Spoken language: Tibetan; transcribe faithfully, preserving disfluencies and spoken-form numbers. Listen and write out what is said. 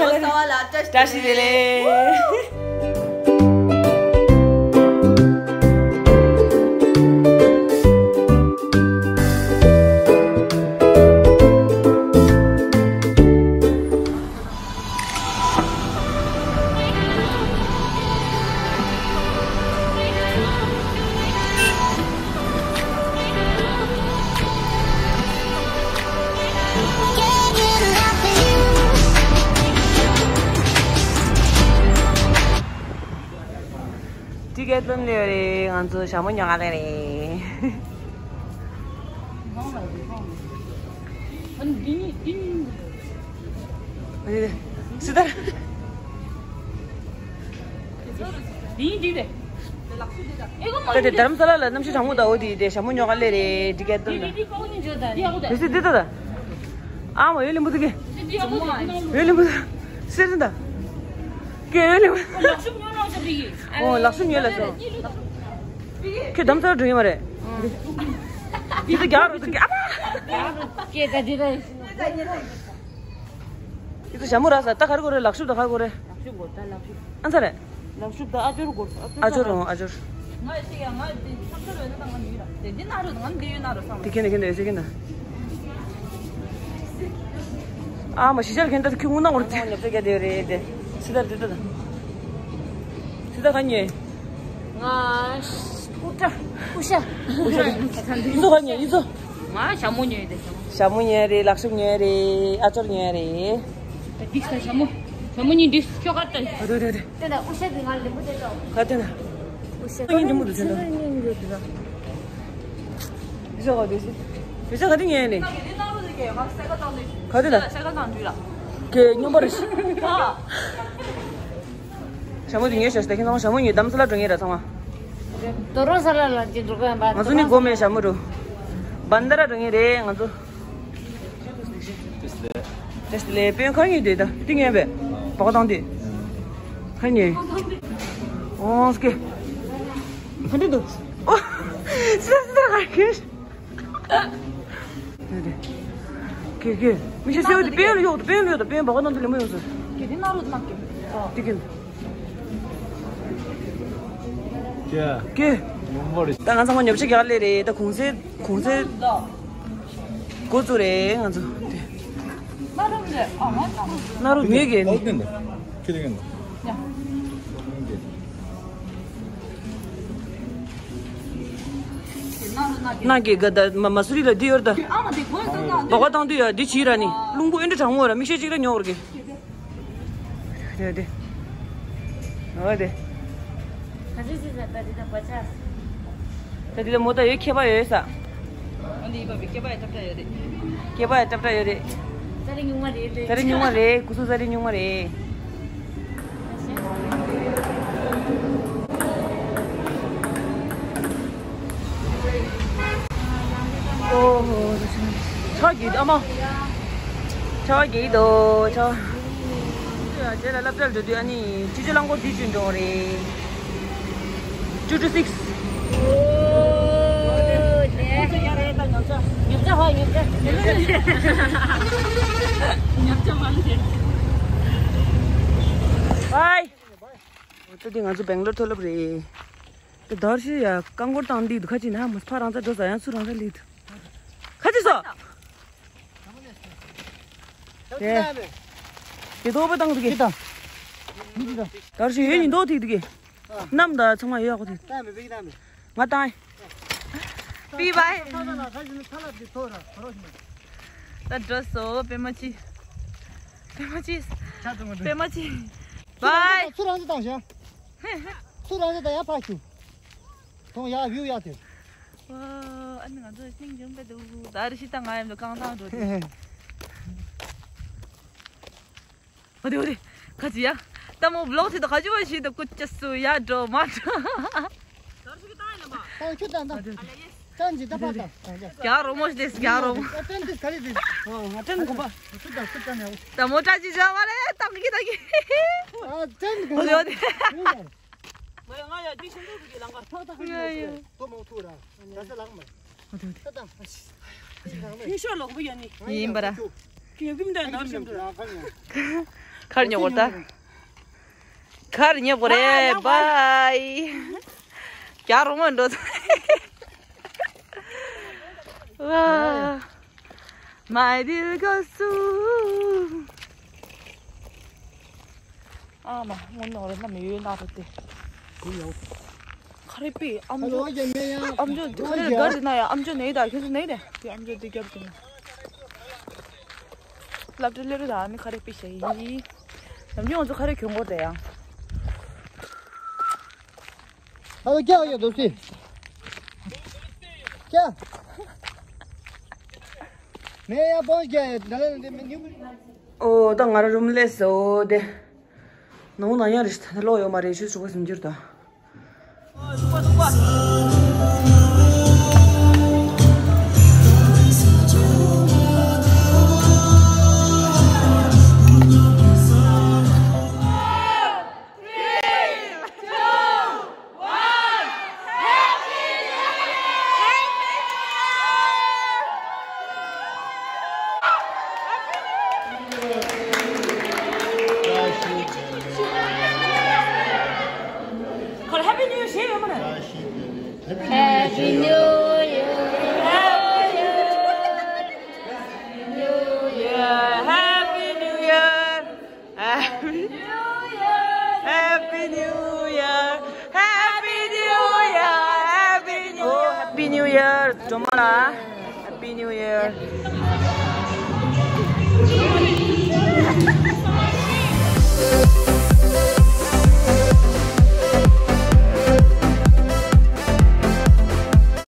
ལོ་གསར་པ་ལ་བཀྲ་ཤིས་བདེ་ལེགས། ཊི་ཀེ་ཊི་ལེན་ལེ་རེད། ང་ཚོ་ཞྭ་མོ་ཉོ་ག་ལེ་རེད། སི་ཏར། འདི་འདི་རེད། ད་དེ་རྡ་རམ་ས་ལ་ལ་གནམ་གཤིས་གྲང་མོ་དང་འོ་དེ་དེ་ཞྭ་མོ་ཉོ་ག་ལེ་རེད། ཊི་ཀེ་ཊི་ལེན་ལེ། འདི་སི་འདི་ད་ད། ཨ་མ་ཡོད་ལེ་མུ་ཏི་ཀེ། ཡོད་ལེ་མུ་ཏི། སི་རི་ད། ཀེ་ཡོད་ལེ་མུ། ཨོ་ལག་ཤུབས་ཉོ་ལ་སོང་། ཁྱོད་རྡ་རམ་ས་ལ་འགྲོ་ཡིན་མ་རེད། འདི་ད་རྒྱག་རོགས་ཏུ་ཀེ། ཨ་མ། ཀེ་ད་འདི་རེད། འདི་ད་ཞྭ་མོ་རག་ས། ད་ག་རེ་དགོས་རེད། ལག་ཤུབས་ད་ག་རེ་དགོས་རེད། ལག་ཤུབས་དགོས། ད་ལག་ཤུབས། ཨ་ཚ་རེད། ལག་ཤུབས་ད་ཨ་ཅོར་དགོས། ཨ་ཅོར་རང་ཨ་ཅོར། ང་ཡི་ཤེས་ཡ། ང་འདི་ཚབ་ཚབ་ཡོད་ན་ད་ང་འདི་ཡོད་ན་རོ་བསམ། འདི་ཁྱེད་ནས་ཁྱེད་ནས་ཟེར་གྱིན་ད། ཨ་མ་གཞིས་ཆགས་ཁྱེད་ད་ཁྱོད་དངུལ་ནང་བར་ཚང་ཉོ་ཚོད་རྒྱག་བསྡད་ཡོད་རེད་དེ། སི་ཏར་དེ་ད་ད། སི་ཏར་ག་ཉོས། ང་སྐུ་ཏྲ། ཀུ་ཤ། ཀུ་ཤ། ཡིན་ཚོ་ག་ཉོས། ཡིན་ཚོ། ང་ཞྭ་མོ་ཉོས་ཏེ། ཞྭ་མོ་ཉོས་རེད། ལག་ཤུབས་ཉོས་རེད། ཨ་ཅོར་ཉོས་རེད། ཏིག་ས་ཞྭ་མོ། ཞྭ་མོ་གཉིས་འདི་ཁྱོ་ག་ཏ། ཨ་རེ་རེ་རེ། དེ་ན་ཀུ་ཤ་དེ་ང་ལེན་པོ་དེ་ཏོ། ག་དེ་ན། ཀུ་ཤ། ཨ་ཡིན་འདི་མོ་དུ་ཆེན་ཏོ། ཡིན་འདི་མོ་དུ་ཆེན་ཏོ། ཡིན་ཚོ་ག་དེ་ཟེར། ཡིན་ཚོ་ག་དེ་ཉོས་ནི། ག་དེ་ན། གེ་སྙོམས་པ་རེད། ཞྭ་མོ་དེ་ཉོས་ཤག་ཟེར། ཁྱེད་ཚང་མ་ཞྭ་མོ་ཉོས། རྡ་རམ་ས་ལ་འགྲོ་མཁན་རེད་ཚང་མ། དོ་རོ་ས་ལ་ལ་ཅིག་འགྲོ་གི་ཡིན་པ། ང་ཚོ་ནི་དགོས་མེད་ཞྭ་མོ་འགྲོ། བན་དྷ་ར་འགྲོ་མཁན་རེད་ང་ཚོ། ཏེས་ལེ། པེན་ཁ་ཉོས་དེ་ད་ཏི་ངན་པས། བག་དང་དེ། ཁ་ཉོས། ཨོང་སྐེ། ཧ་འདྲེ་འདུག་ཨོ། སི་ད་སི་ད་ཁ་ཁེ། ཀེ་ཀེ། མི་ཤེས་སེ་འོ་དེ་པེན་ལ་གཡོག་དང་། པེན་ལ་གཡོག་དང་། པེན་བག་དང་དེ་ལེན་པོ་ཡོང་ཟེར། ཀེ་དེ་ན་རོ་ནག་ཀེ། ཏི་ཀེ། ཀེ། ཀེ། ད་ང་ཚང་མ་ཉོ་ཆ་རྒྱག་ལེ་རེད། ད་གུང་སེང་གུང་སེང་འགོ་བཙུགས་རེད་ང་ཚོ། ན་རོ་མི་རེད། ཨ་ང་ན་རོ། ན་རོ་མི་གེ་ནི། ཁྱེད་ཀྱི་ཡ། ན་གེ་ག་ད་མ་མ་སུ་རི་ལ་འདི་ཡོད་ད། ཨ་མ་དེ་གོས་ཟ་ད། བག་བཏང་དུས་ཡ་འདི་བྱིས་ར་ནི། རླུང་བུ་ཨེ་འདྲ་གྲང་མོ་ར། མིག་ཤེལ་གཅིག་ར་ཉོ་བར་གི། དེ་དེ། འོ་དེ། ག་ཚོད་ཅིག་ཟ་ད་དེ་ད་བ་ཆ། ད་དེ་ད་མོ་ད་ཡོད་ཁྱད་པར་ཡོད་ས། འོ་འདི་ཡིན་པ་བི་སྐེད་པ་ཡ་ཏབ་ཏབ་ཡོད་རེད། སྐེད་པ་ཡ་ཏབ་ཏབ་ཡོད་རེད། ཙ་རི་ཉུང་མ་རེད། ཙ་རི་ཉུང་མ་རེད། ཀུ་སུ་ཙ་རི་ཉུང་མ་རེད། ཨོ་ཧོ། ཆ་གི་ཨ་མ། ཆ་གི་དོ་ཆ། རྗེས་ལ་སློབ་གྲྭར་འགྲོ་དུས་ཨ་ནི་སྤྱི་སྤྱོད་རླངས་འཁོར་འདི་བྱོན་འགྲོ་རེད། Two two six། ཉོ་ཆ་ཧོ་ཉོ་ཆ། ཉོ་ཆ་མང་ཆེ། Bye། འོ་ད་དེ་ང་ཚོ་སྦེང་ལོར་མཐོ་སློབ་རེད། དེ་དར་ཤི་ཡ་རྐང་འཁོར་བཏང་འདི་འདུག་ཁ་ཅིག་ན་མ་ཕ་རང་ཚ་འགྲོ་ས་ཡང་ཚུར་རང་ཚ་སླེབས་འདུག་ཁ་ཅིག་སོ། དེ་དེ་དོ་པ་བཏང་འདུག་གི། དར་ཤི་ཡོད་ཉིན་དོ་ཐིག་འདུག་གི། གནམ་ད་ཚང་མ་ཡོད་ཡག་པོ་དེ། ང་བཏང་། པི་བའི། ད་འགྲོ་སོ་པད་མ་ཅི། པད་མ་ཅི། པད་མ་ཅི། Bye། ཚུར་རང་ཚ་བཏང་ཤག་ཚུར་རང་ཚ་ད་ཡར་ཕར་ཞུ། མཐོང་ཡག་བིའུ་ཡག་དེ། ཨ་ནི་ང་ཚོ་སྙིང་རྗེ་པོ་འདུག་ད་རེ་ཞིག་ད་ང་ཡང་རྐང་ཐང་འགྲོ་དེ། འོ་དེ་འོ་དེ། ཁ་ཅི་ཡ། ད་མོ་བི་ལོག་ཐེ་ད་ཁ་ཅི་བ་ཞིག་ད་ཀུ་ཅ་སུ་ཡ་འགྲོ་མ་འགྲོ། ད་ཁྱོད་ད་ད། ད་ཅི་ད་པ་ད། རྒྱ་རོ་མོ་ཞིག་རྒྱ་རོ་མོ། ཨ་ཏན་ཏིས་ག་རེ་དེ། ཨ་ཏན་གོ་པ། ད་ད་ད་ད་ད། ད་མོ་ཏྲ་ཅི་བྱ་བ་རེད་ད་གི་ད་གི། ཨ་ཏན་གོ། འོ་དེ་འོ་དེ། ང་ཡ་ང་ཡ་འདི་ཞིང་འདུག་གི་ལང་ག་ཐག་ཐག་ཡ་ཡ། ཏོ་མོ་ཐུ་ར། ད་ས་ལང་མ། ཨ་ཏོ་ཏོ། ཧི་ཤོ་ལོག་པ་ཡ་ནི། ཡིན་པ་ར། ཁྱེད་ཀྱི་མི་འདྲ་འདྲ་ཞིག་འདུག་ང་ག་ཉ། ཁར་ཉོ་བར་ད། ཁར་ཉོ་བར་རེད། བཱའི། རྒྱག་རུང་མ་འགྲོ་ད། ཝ། མའི་དིལ་གོ་སུ། ཨ་མ་སྔོན་ནོར་ན་མི་ཡོད་ན་རུ་དེ། ཁ་རེ་པི་ཨམ་ཅོ། ཨམ་ཅོ་ཁ་རེ་གར་དེ་ན་ཡ། ཨམ་ཅོ་ནས་ད་ཁྱོད་ཚོ་ནས་དེ་དེ་ཨམ་ཅོ་དེ་རྒྱབ་དེ་ན། སློབ་གྲྭ་སླེབས་རུ་ད་ཨ་མི་ཁ་རེ་པི་ཤ་ཡི། ནམ་རྒྱུན་ང་ཚོ་ཁ་རེ་གྱོན་གོ་དེ་ཡང་། ཨ་ཀྱ་ཡ་དོ་སི། ཀྱ། མེ་ཡ་པོ་ཀྱ་ཡ་ད་ལ་ནི་མེ་ཉུ། ཨོ་ད་ང་ར་རུམ་ལས་སོ་དེ། ནོ་ན་ཡ་རིས་ད་ལོ་ཡོ་མ་རེ་ཤུ་ཤུ་ག་སུམ་འགྱུར་ད། ཁོ་ལ་Happy New Year ཞེས་ཡོད་མ་རེད། Happy New Year. Happy New Year. Happy New Year. Happy New Year. Happy New Year. Happy New Year. ཇོ་མ་ལ། Happy New Year.